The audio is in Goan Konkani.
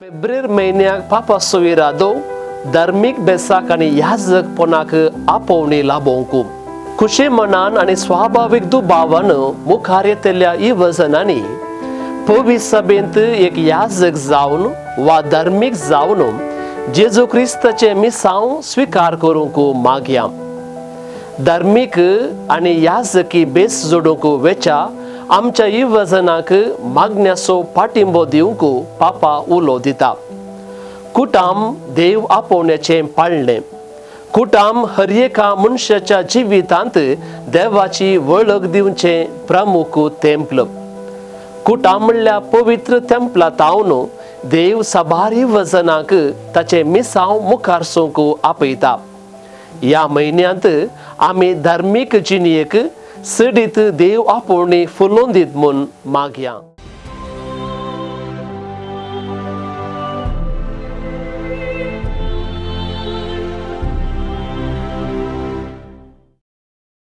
फेब्रेर म्हयन्याक पापा सोयिरादो धर्मीक बेसाक आनी याजकपणाक आपोवणी लाभोवंक खुशी मनान आनी स्वाभावीक दुबावान मुखार येतल्या इवजनांनी पवी सभेंत एक याजक जावन वा धर्मीक जावन जेजू क्रिस्ताचें मिसांव स्विकार करूंक मागया. धर्मीक आनी याजकी बेस जोडूंक वेच्या आमच्या इवजनाक मागण्याचो पाठिंबो दिवंक पापा उलो दिता. कुटाम देव आपोवण्याचें पाळणें. कुटाम हर एका मनशाच्या जिवितांत देवाची वळख दिवचें प्रमुख तेंपल. कुटाम म्हणल्यार पवित्र तेंपला तावन देव साबार इवजनाक ताचें मिसांव मुखार सूंक आपयता. ह्या म्हयन्यांत आमी धार्मीक जिणेक सडीत देव आपोवणी फुलोवन दीत म्हूण मागया.